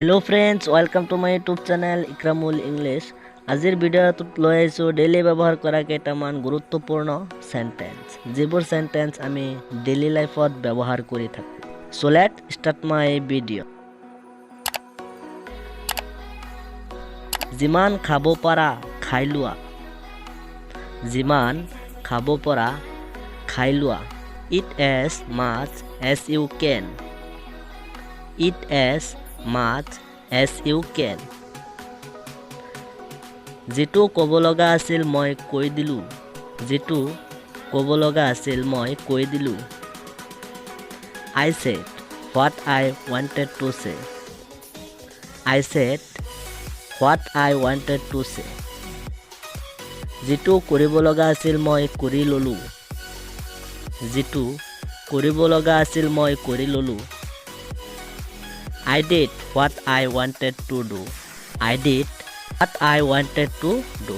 Hello friends, welcome to my YouTube channel Ikramul English. আজিৰ ভিডিঅ'টোত লৈ আহিছোঁ ডেইলি ব্যৱহাৰ কৰা কেইটামান গুৰুত্বপূৰ্ণ চেণ্টেন্স, যিবোৰ চেণ্টেন্স আমি ডেইলি লাইফত ব্যৱহাৰ কৰি থাকোঁ। So let start my video. যিমান খাব পাৰা খাই লোৱা। যিমান খাব পাৰা খাই লোৱা। Eat as much as you can. Eat as much as you can. যিটো ক'ব লগা আছিল মই কৈ দিলোঁ। যিটো ক'ব লগা আছিল মই কৈ দিলোঁ। I said what I wanted to say. I said what I wanted to say. যিটো কৰিব লগা আছিল মই কৰি ল'লোঁ। যিটো কৰিব লগা আছিল মই কৰি ল'লোঁ। I did what I wanted to do. I did what I wanted to do.